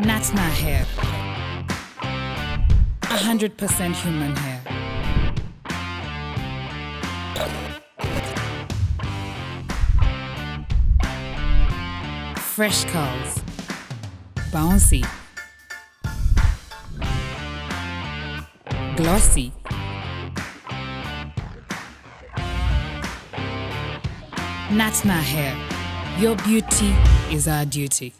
Natna hair. A hundred percent human hair. Fresh curls. Bouncy. Glossy. Natna hair. Your beauty is our duty.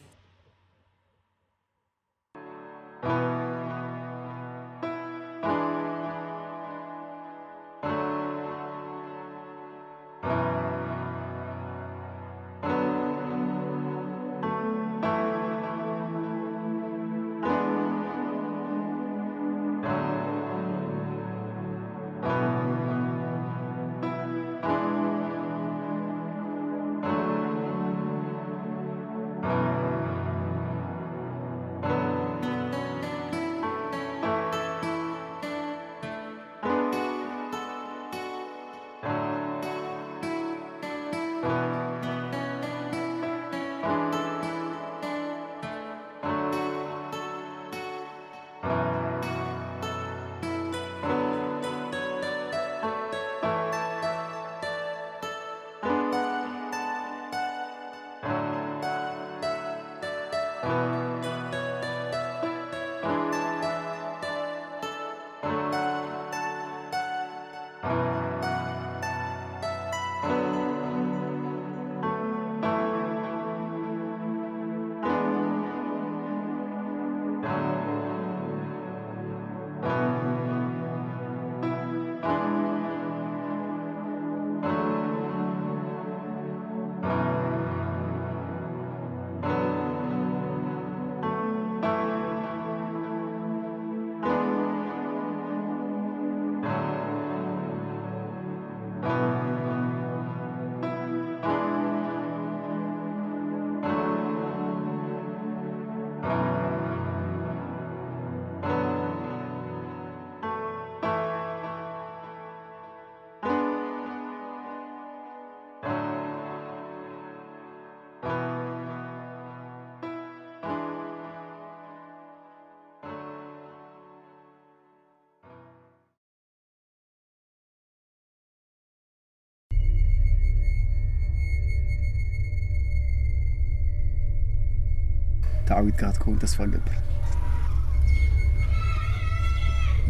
ተዓዊትካ ክትከውን ተስፋ እገብር።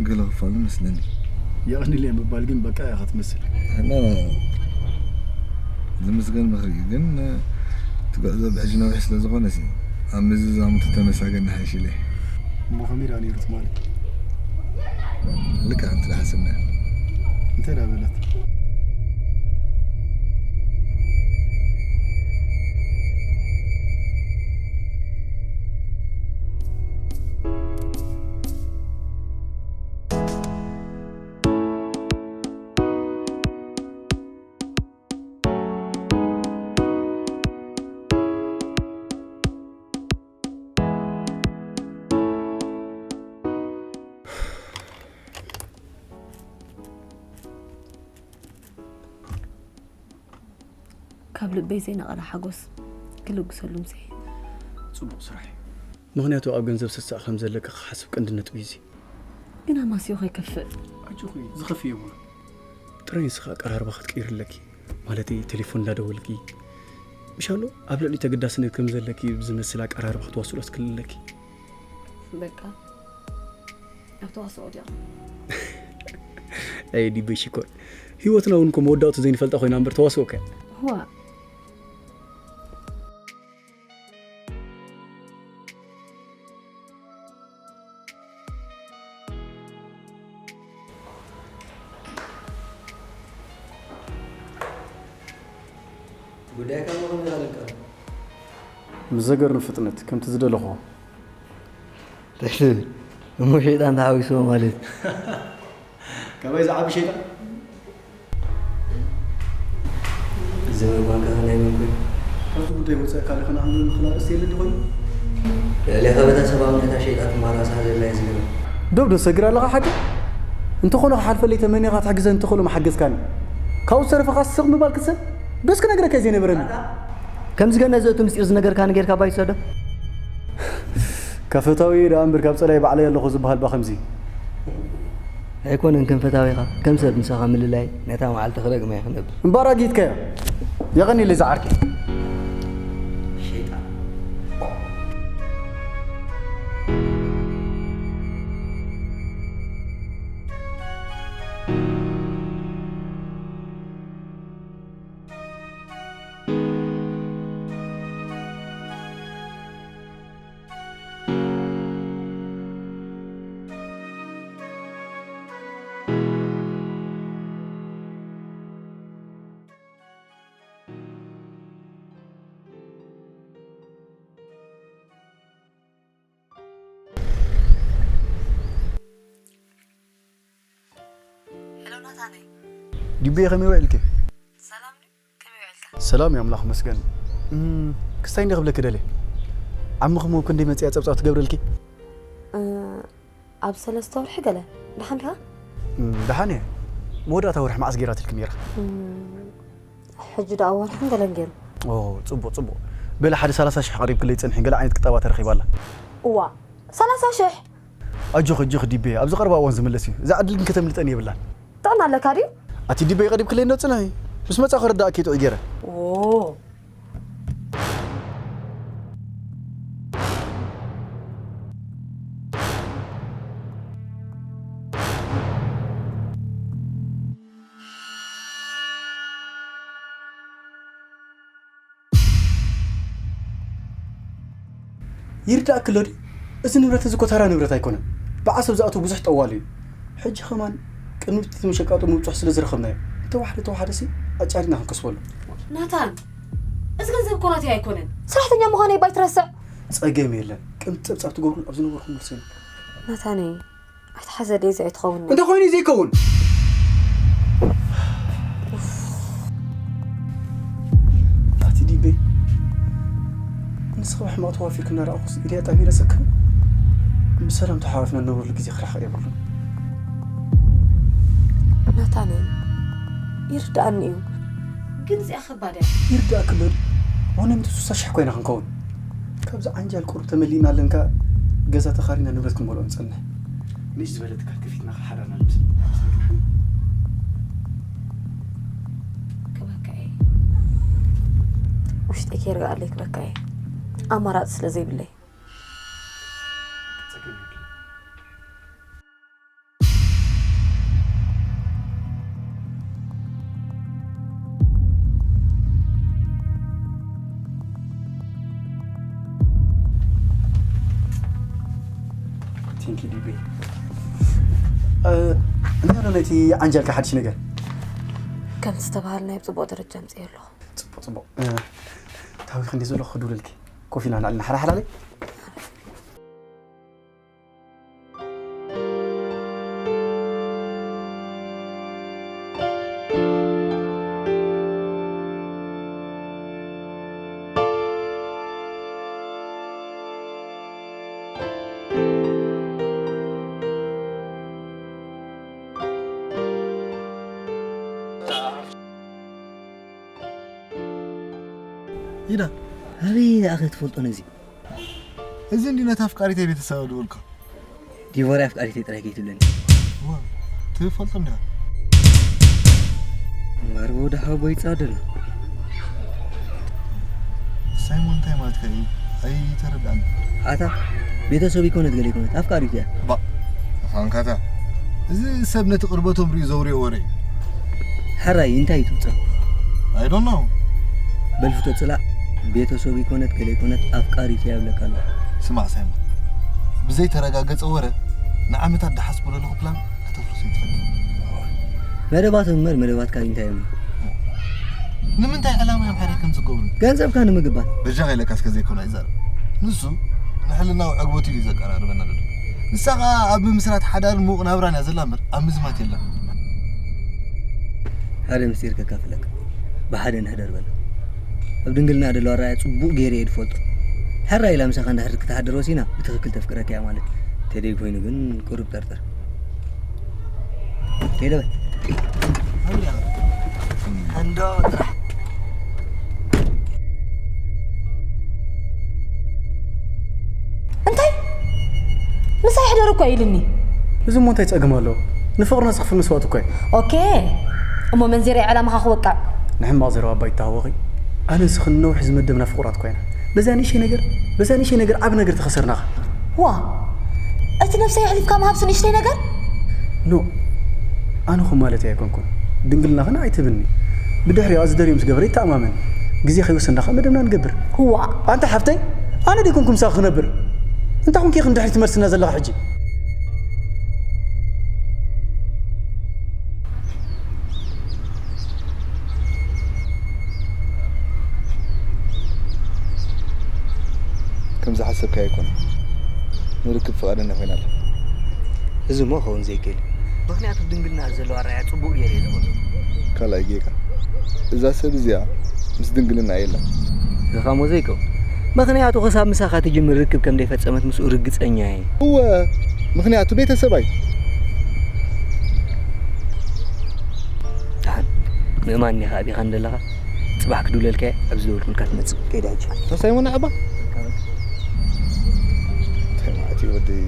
ገለ ክፋሉ መስለኒ። የቐንልየ ምባል ግን በቃ ኢኻ ትመስል። ሕና ዝምስገን ምኽሪ እዩ፣ ግን እቲ ጉዕዞ ብሕጂ ነዊሕ ስለ ዝኾነ ሲ ኣብ ምዝዛሙ ተተመሳገን ንሓይሽ ኢለ። እሞ ከመይ ደኣ ነይሩ ትማሊ? ልክዕ ከምቲ ዝሓሰብናዮ። እንታይ ደኣ በለት? ካብ ልበይ ዘይነቐለ ሓጎስ ክልግሰሉ ምሰ። ጽቡቕ ስራሕ እዩ። ምኽንያቱ ኣብ ገንዘብ ስሳዕ ከም ዘለካ ክሓስብ ቀንዲ ነጥቢ እዩ እዚ። ግን ኣማስዮ ከይከፍእ። ኣጆኺ፣ ዝኸፍእ የብሉን። ጥራይ ንስኻ ኣቀራርባ ክትቅይሪ ኣለኪ። ማለተይ፣ ቴሌፎን እንዳደወልኪ፣ ምሻሎ ኣብ ልዕሊ ተገዳስነት ከም ዘለኪ ብዝመስል ኣቀራርባ ክትዋስሎ ክትክእሊ ኣለኪ። በቃ፣ ኣብ ተዋስኦ ዲያ? ኣይ፣ ዲበይ ሽኮር። ህይወትና እውን እኮ መወዳእቱ ዘይንፈልጣ ኮይና እምበር ተዋስኦ ከ? ዋእ። ጉዳይካ እሞ ከመይ ይኸደልካ? ምስ ዘገርም ፍጥነት፣ ከምቲ ዝደለኹዎ። እንታይ ትብል? እሞ ሸይጣን ተሓዊስዎ ማለት። ካበይ ዝዓቢ ሸይጣን? እዚ መጓንካ ናይ መን ኮይኑ? ካብቲ ጉዳይ ወጻኢ ካልእ ክንኣምኖ ንኽእል ኣርእስቲ የለን ዶ ኮይኑ? ልዕሌኻ በታ ሰብኣውነታ ሸይጣ ትማራሳ ዘላ እየ ዝገርም። ዶብ ዶ ሰግር ኣለኻ ሓቂ? እንተኾነ ክሓልፈለይ ተመኒኻ ትሕግዘኒ እንተኽእሎ ምሓገዝካኒ። ካብኡ ዝተረፈ ኸኣ ስቕ ምባል ክሰብ ዶስ ክነግረካ እየ ዘይነበረኒ። ከምዚ ገና ዘእቱ ምስጢር ዝነገርካኒ ጌርካ ባይ ትሰዶ? ከፈታዊ ደኣ እምበር ካብ ጸላኢ ባዕለይ ኣለኹ ዝበሃል ባ ከምዚ። ኣይኮነን ከም ፈታዊኻ፣ ከም ሰብ ምሳኻ ምልላይ ነታ መዓልቲ ክደግማ እየ ክነብር። እምበኣር ኣጊትካዮ። የቐንየለይ ዝዓርከይ። ሸይጣን። ሄሎ ናታነይ። ዲቤ ከመይ ውዒልኪ? ሰላም ድዩ? ከመይ ውዒልካ? ሰላም እዩ ኣምላኽ መስገን። እም፣ ክስታይ እንዲ ክብለኪ ደልየ። ዓምኺ እሞ ክንደይ መጽያ ጸብጻብ ትገብረልኪ? እ፣ ኣብ ሰለስተ ወርሒ ገለ። ደሓን ዲኻ? እም፣ ደሓን እየ። መወዳእታ ወርሒ መዓስ ገይራትልኪ ነይራ? እም፣ ሕጂ ደኣ ወርሕን ገለን ገይሩ። ኦ፣ ጽቡቕ፣ ጽቡቕ። በሊ ሓደ ሰላሳ ሽሕ ቀሪብክለይ ጸንሒ፣ ገለ ዓይነት ቅጠባ ተረኺባ ኣላ። እዋ፣ ሰላሳ ሽሕ? ኣጆኺ፣ ኣጆኺ ዲቤ፣ ኣብዚ ቀረባ እዋን ዝምለስ እዩ። እዛ ዕድል ግን ከተምልጠኒ የብላን። ጥዕና ኣለካ ድዩ? ኣቲ ዲቤ ቀሪብክለይ እንዶ ጽንሒ። ምስ መጻ ክርዳእኪ ጥዑይ ገይረ። ኦ። ይርዳእኪ ኣሎ ድዩ? እዚ ንብረት እዚ እኮ ተራ ንብረት ኣይኮነን። ብዓሰብ ዝኣትው ብዙሕ ጠዋሊ እዩ። ሕጂ ከማን ቅድሚ እቲ መሸቃጡ ምብፅሑ ስለ ዝረኸብናዮ፣ እንተወሓደ ተወሓደሲ ኣጫሪትና ክንከስበሉ። ናታን፣ እዚ ገንዘብ እኮ ናተይ ኣይኮነን። ሰራሕተኛ ምዃነይ ባይትረስዕ። ጸገም የለን። ቅድሚ ጸብጻብ ትገብሩሉ ኣብ ዝነበርኩም መልሰኒ። ናታነይ፣ ኣይትሓዘለይ እዚ ኣይትኸውን። እንተ ኮይኑ ዘይከውን። ኣቲ ዲበይ፣ ንስኺ ብሕማቕ ተዋፊርኪ እናረኣኹስ ኢደይ ኣጣሚረ ሰክር። ብሰላም ተሓዋፊና ንነብረሉ ግዜ ክረሓቕ የብሉን። ናታነይ፣ ይርድኣኒ እዩ። ግን እዚኣ ከባድ እያ። ይርድኣኪ ኣሎ ድዩ? ዋና ሚእቲ ስሳ ሽሕ ኮይና ክንከውን። ካብዚ ዓንጃል ቁሩብ ተመሊእና ኣለንካ ገዛ ተኻሪና ንብረት ክንመልኦ ንጸንሕ። ንእሽ ዝበለ ትካል ከፊትና ሓዳርና ንምስል። ክበካ እየ። ውሽጠይ ከይርግኣለይ ክበካ እየ። ኣማራጺ ስለ ዘይብለይ። ቴንኪ ዲቤ። እንታይ ኣሎ ናይቲ ዓንጃልካ ሓድሽ ነገር? ከምቲ ዝተባሃልናዮ ብፅቡቕ ደረጃ ኣምፅኤ ኣለኹ። ፅቡቕ ፅቡቕ። ታዊኽ እንዲ ዘለኹ ክድውለልኪ ኮፍ ኢልና ንዕልና ሓላሓላለይ። ኢዳ ኣበይ ደኣ ክትፈልጦ ነዚ? እዚ እንዲ ነታ ኣፍቃሪተይ ቤተሰብ ድውልካ። ዲቦራ ኣፍቃሪተይ ጥራይ ከይትብለኒ። ዋ፣ ትፈልጦ እንዲኻ? ማርቦ ደሃቦ ይጻደል። ሳይሞን እንታይ ማለትካ እዩ? ኣይተረዳእን። ኣታ ቤተሰብ ይኮነት ገለ ይኮነት ኣፍቃሪት እያ። ባ፣ ኣንካታ። እዚ ሰብ ነቲ ቅርበቶም ሪኡ ዘውርዮ ወረ እዩ። ሕራይ እንታይ እዩ ትምጸ? I don't know። በል ፍቶ ጽላእ ቤተሰብ ይኮነት ገለ ይኮነት ኣፍቃሪት እያ ይብለካ ኣሎ። ስማዕ ሳይሞን፣ ብዘይተረጋገጸ ወረ ንዓመታት ድሓስቦ ዘለኹ ፕላን ከተፍርሶ ይትፈልጥ። መደባት እምበር መደባትካ እንታይ እዮም? ንምንታይ ዕላማ እዮም ሓደ ከም ዝገብሩ? ገንዘብካ ንምግባት። በጃኻ ኢለካ እስከ ዘይኮነ ኣይዛረብ። ንሱ ንሕልናዊ ዕግበቱ እዩ ዘቀራርበና ዘሎ። ንሳ ኸኣ ኣብ ምምስራት ሓዳርን ምዉቕ ናብራን እያ ዘላ እምበር ኣብ ምዝማት የላን። ሓደ ምስጢር ከካፍለካ። ብሓደ ንሕደር በል። ኣብ ድንግልና ደሎ ኣረኣእያ ጽቡቕ ገይረ እየ ዝፈልጦ። ሕራይ ኢላ ምሳኻ እንድሕር ክትሓድር ወሲና ብትኽክል ተፍቅረካ እያ ማለት። ተደይ ኮይኑ ግን ቁሩብ ጠርጥር። ከይደ በል። እንዶ ጥራሕ። እንታይ? ደር እኮ ኢልኒ። እዚ እሞ እንታይ ጸገም ኣለዎ? ንፍቕርና ዝኽፍል መስዋእቲ እኮ እዩ። ኦኬ፣ እሞ መንዚረይ ዕላማኻ ክወቅዕ። ንሕማቕ ዘረባ እባ ይተሃወኺ። ኣነ ንስኽን ነዊሕ ዝመደብና ፍቑራት እኮ ኢና። በዛ ንእሽተይ ነገር፣ በዛ ንእሽተይ ነገር ዓቢ ነገር ተኸሰርናኻ። ዋ፣ እቲ ነብሰይ ኣሕሊፍካ ምሃብሲ ንእሽተይ ነገር? ኖ፣ ኣነ ኹም ማለት ኣይኮንኩን። ድንግልናኽን ኣይትህብኒ። ብድሕሪኣ ዝደልዮ ምስ ገበረ ይተኣማመን። ግዜ ከይወሰንና ከኣ መደብና ንገብር። ዋ፣ ኣንታ ሓፍተይ፣ ኣነ ደይኮንኩ ምሳኺ ክነብር? እንታይ ኮንኪ ኢኺ ንድሕሪት ትመልስና ዘለኻ ሕጂ? ከም ዝሓሰብካዮ ኣይኮነን። ንርክብ ፍቓደኛ ኮይና ኣላ። እዚ እሞ ክኸውን ዘይክእል እዩ። ምኽንያቱ ብድንግልና ዘለዎ ኣረኣእያ ጽቡቕ ገይሩ እየ ዝፈልጦ። ካልኣይ ጌጋ፣ እዛ ሰብ እዚኣ ምስ ድንግልና የላን። እዚ ኸኣ እሞ ዘይከውን። ምኽንያቱ ክሳብ ምሳኻ ትጅምር ርክብ ከም ዘይፈጸመት ምስኡ ርግጸኛ እየ። እወ፣ ምኽንያቱ ቤተሰብ ኣዩ። ደሓን፣ ምእማን እኒኻ ኣቢኻ እንደለኻ፣ ጽባሕ ክድውለልካ እየ፣ ኣብ ዝደወልኩልካ ትመጽእ። ከይደ ሕጂ። ተወሳይ ሞና ኣባ? እንታይ ማለት እዩ ወደይ?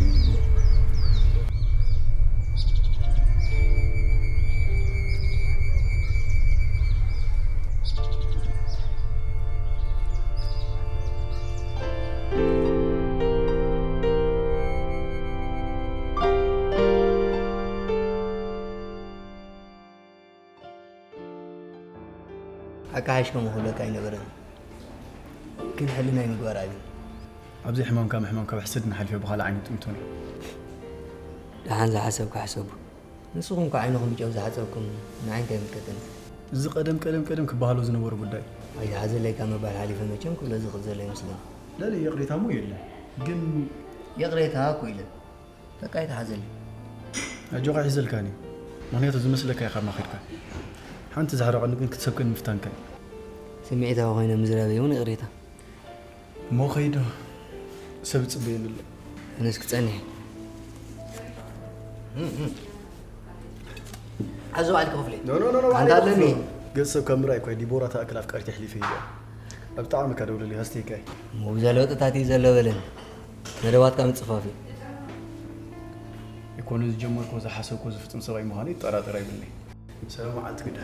ኣካሓሽ ከምኡ ክብለካ ኣይነበረን፣ ግን ሕልናይ ምግባር ኣብዩ። ኣብዚ ሕማምካ ምሕማም ካብ ሕስድና ሓሊፈ ብኻልእ ዓይነት ጥሚቶኒ። ደሓን ዝሓሰብካ ሕሰቡ። ንስኹም እኮ ዓይንኹም ብጨው ዝሓጸብኩም ንዓይ እንታይ ይምልከተኒ? እዚ ቀደም ቀደም ቀደም ክበሃሎ ዝነበሩ ጉዳይ። ኣይትሓዘለይ ካብ ምባል ሓሊፈ መቸም ክብሎ ዝኽእል ዘሎ ይመስለኒ። ለለ ይቕሬታ እሞ የለን፣ ግን ይቕሬታ እኮ ኢለ። በቃ ኣይትሓዘለይ። ኣጆኻ ይሕዘልካኒ። ምኽንያቱ ዝመስለካ ኢኻ ናኺድካ። ሓንቲ ዝሓረቐኒ ግን ክትሰብከኒ ምፍታንካ እዩ። ስምዒታዊ ኮይነ ምዝራበይ እውን ይቕሬታ። እሞ ኸይዶ ሰብ ጽበየኒ ኣሎ። ኣነስ ክጸንሕ። ኣዞ በዓልቲ ክፍሊ። ኖ፣ ኖ፣ ኖ፣ ኖ፣ ኣንታ በዓል ኣለኒ። ክፍሊ። ገጽ ሰብ ካብ ምርኣይ እኳ ዲቦራ ትኣክል ኣፍቃሪት የሕሊፈ ሂበያ። ኣብ ጣዕሚ እካ ደውለለይ ሃስተይካ እዩ። እሞ ብዘለወ ጥታት እዩ ዘሎ በለኒ። መደባትካ ምጽፋፍ እዩ። ኣይኮነ ዝጀመርኮ ዝሓሰብኮ ዝፍጽም ሰብኣይ ምዃኑ ይጠራጠር ኣይብልኒ። ሰላም መዓልቲ ግዳ።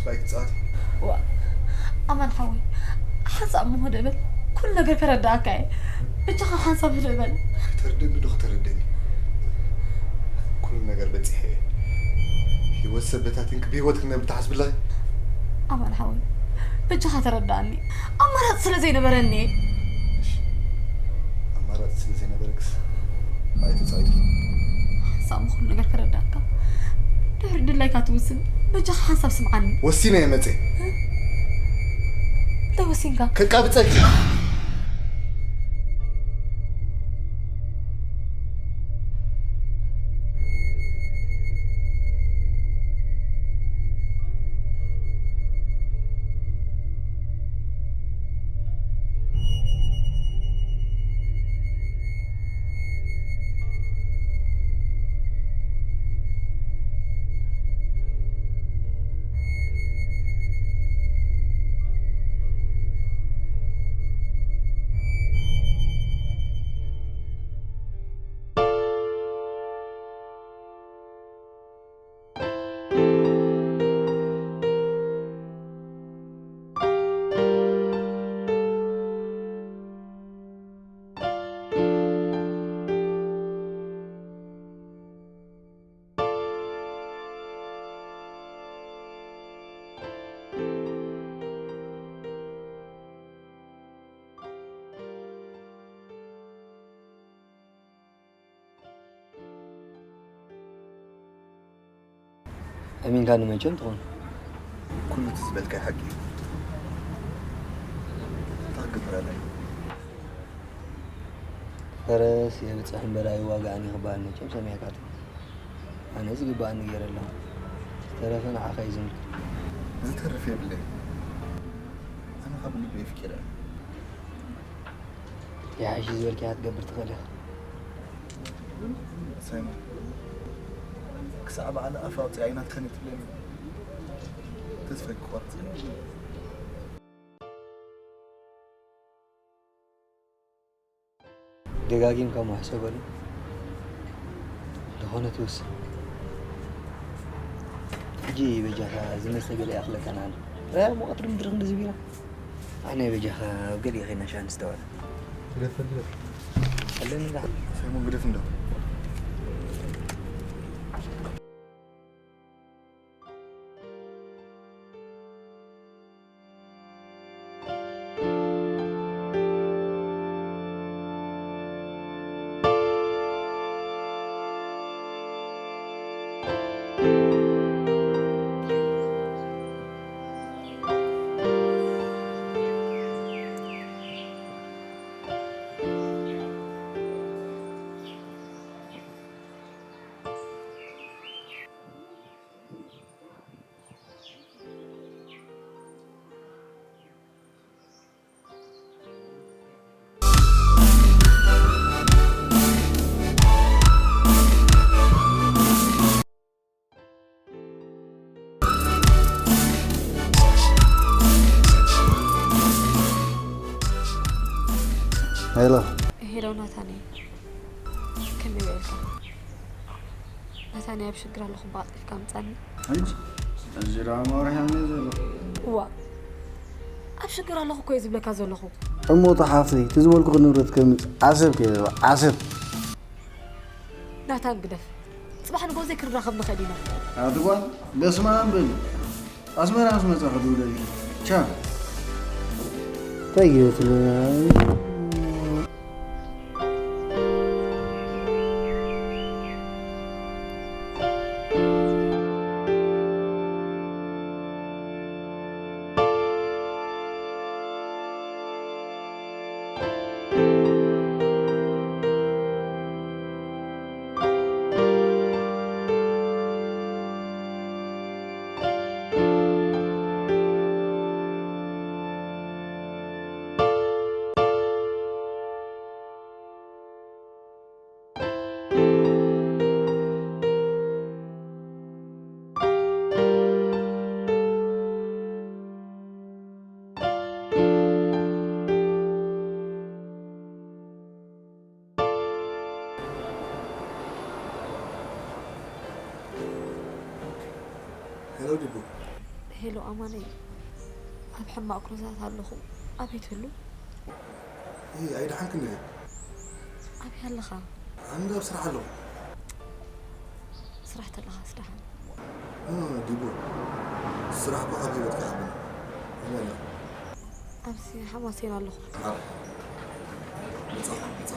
ባይክ ጻት ዋ ኣማን ሓወይ ሓንሳብ እሞ ህድእ በል። ኩሉ ነገር ከረዳእካ እየ። ብቻኻ ሓንሳብ ህድእ በል። ከተርደኒ ዶ ከተረደኒ? ኩሉ ነገር በጺሐ እየ። ህይወት ሰበታትንክ ብህይወት ክነብር ትሓስብለኺ? ኣማን ሓወይ ብቻኻ ተረዳእኒ። ኣማራፂ ስለ ዘይነበረኒ እየ። እሺ ኣማራፂ ስለ ዘይነበረክስ ኣይተጻወትኪ። ሓንሳብ እሞ ኩሉ ነገር ከረዳእካ። ድሕሪ ድላይካ ትውስን። በጃኻ ሓንሳብ ስምዓኒ። ወሲነ እየ መፀ እንታይ ወሲንካ? ከቃብፀኪ። ኣሚንካኒ መቸም ትኾን። ኩሉ እቲ ዝበልካይ ሓቂ እዩ። እንታይ ክገብር ኣለኒ? ፈረስ የብፅሕ እምበር ኣይዋጋእን እዩ ክበሃል መቸም ሰሚዕካ ትኾን። ኣነ ዝግበኣኒ ገይረ ኣለኹ። ዝተረፈ ንዓኻ እዩ ዝምልከት። ዝተርፍ የብለይ። ኣነ ካብ ልበይ ፍቂረ። ይሓይሽ ዝበልካያ ክትገብር ትኽእል ኢኻ። ሳይሞን ክሳዕ በዓል ኣፍ ኣውፅኣ ኣይናትካን ትብለኒ ተስፋ ክቆርፅ ደጋጊምካ እሞ ሕሰበሉ። ዝኾነ ትውስን። ሕጂ በጃኻ ዝመስተ ገለ ይኣኽለካ ንዓና። ራያ ሙቐት ድምድር ክንዲ ዝቢራ። ኣነ በጃኻ ኣብ ገሊኡ ኸይና ሻን ዝተባለ። ግደፍ ግደፍ ኣለኒ ዳ። ሳይሞን ግደፍ እንዶ ሄሎ ሄሎ ናታኒ ከመይ ውዒልካ? ናታኒ ኣብ ሽግር ኣለኹ እባ ቀልጢፍካ ምጻኒ። ሕጂ እዚ ደኣ መብርሒ እየ ዘሎ። እዋ ኣብ ሽግር ኣለኹ እኮ እየ ዝብለካ ዘለኹ። እሞ ተሓፍተይ እቲ ዝበልኩኺ ንብረት ከምጽእ ዓሰብ ከይበልዕ ዓሰብ። ናታን ግደፍ። ጽባሕ ንግሆ ዘይክንራኸብ ንኽእል ኢና። ኣቲ ጓል በስመ ኣብ በሊ። ኣስመራ ምስ መጻኹ ድውለልኪ። ቻው። እንታይ ገይሩ ትብለና? ሄሎ ዲቡ ሄሎ ኣማነይ፣ ኣብ ሕማቕ ኩነታት ኣለኹ። ኣበይ ትህሉ? እይ ኣይደሓንክን ድየ? ኣበይ ኣለኻ? ኣንዳ ኣብ ስራሕ ኣለኹ። ስራሕ ተለኻስ ደሓን። ዲቦ፣ ስራሕ እኮ ካብ ህይወትካ ይዓብን። ኣበይ ኣለኻ? ኣብዚ ሓማሴን ኣለኹ። መጻ መጻ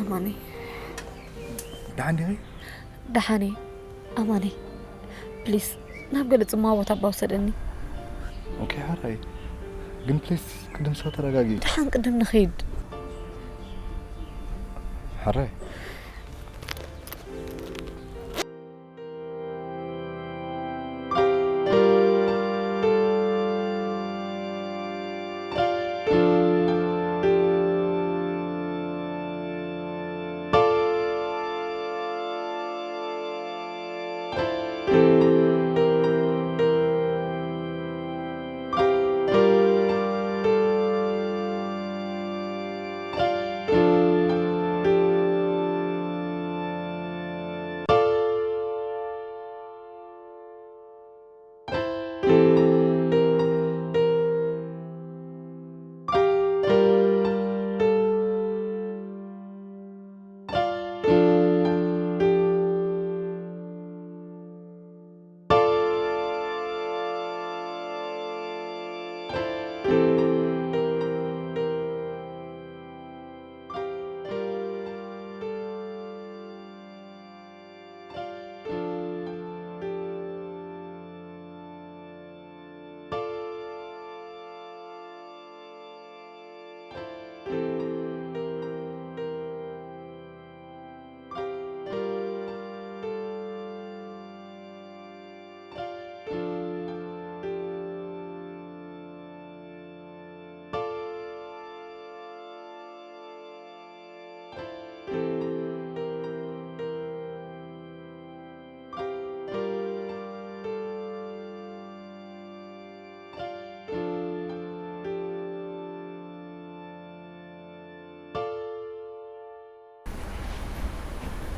ኣማነይ ደሓን ዲኺ? ደሓን እየ ኣማነይ፣ ፕሊስ ናብ ገለ ጽምዋ ቦታ እባ ውሰደኒ። ኦኬ ሓራይ፣ ግን ፕሊስ ቅድም ስኸ ተረጋጊ። ደሓን ቅድም ንኸይድ። ሓራይ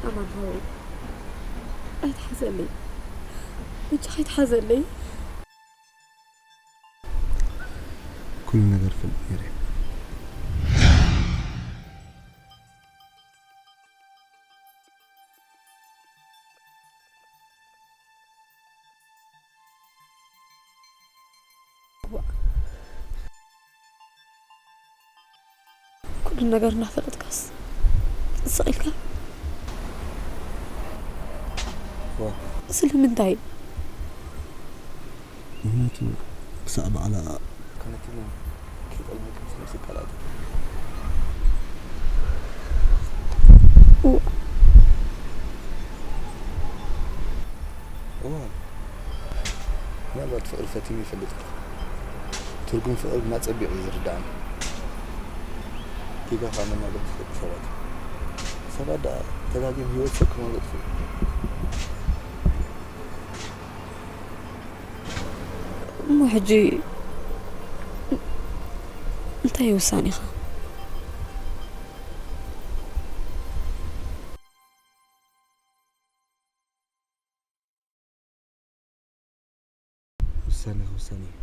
ኣማን ሓወይ ኣይትሓዘለይ፣ በጃኻ ኣይትሓዘለይ። ኩሉ ነገር ፈልጥ ነይረ። ኩሉ ነገር እናፈለጥካስ ስቕ ኢልካ? ዋ ስለምንታይ? ምክንያቱ ክሳዕ ባዕላ ከነቲና ከይጠልመት ምስ ነብሲ ይቀላጠፍ። እዋ እዋ ምናልባት ፍቕሪ ፈቲኑ ይፈልጥ። ትርጉም ፍቕሪ ግን ኣጸቢቑ እዩ ዝርድኣኒ። ጌጋ ካብ መናገር ዝፈቱ ሰባት እዮም። ሰባት ደኣ ተጋግዮም ህይወት ሰብ ክመሩ ዘጥፍኡ። እሞ ሕጂ እንታይ እዩ ውሳኔኻ? ውሳኔ ክውሰን እዩ።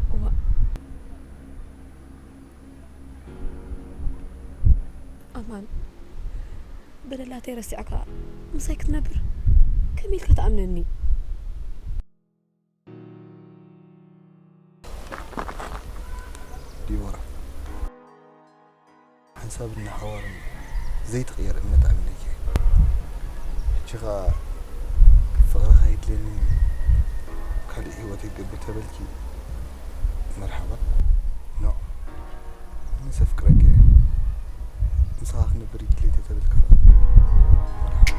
እዋ ኣማን በደላተይ ረሲዕካ ምሳይ ክትነብር ከመይ ኢልካ ትኣምነኒ? ዲቦራ፣ ሓንሳብን ንሓዋርን ዘይትቕየር እምነት ኣሚነኪ። ሕጂ ኸኣ ፍቕርኻ የድልየኒ፣ እካ ካልእ ህይወት ይገብር ተበልኪ፣ መርሓባ። ኖ፣ ኣነስ ኣፍቅረኪ እየ። ምሳኻ ክነብር ይድልይ ተተበልኪ ኸ፣ መርሓባ።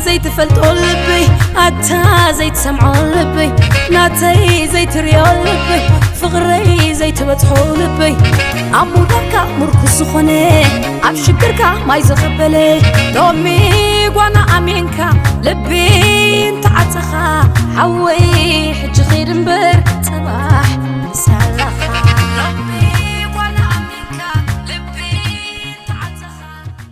ዘይትፈልጦ ልበይ ኣታ ዘይትሰምዖ ልበይ ናተይ ዘይትሪኦ ልበይ ፍቕረይ ዘይትበጽሖ ልበይ ኣብ ሙዳካ ምርኩስ ዝኾነ ኣብ ሽግርካ ማይ ዝቕበለ ሎሚ ጓና ኣሜንካ ልቢ እንተዓጸኻ ሓወይ ሕጂ ኺድ እምበር ጸባ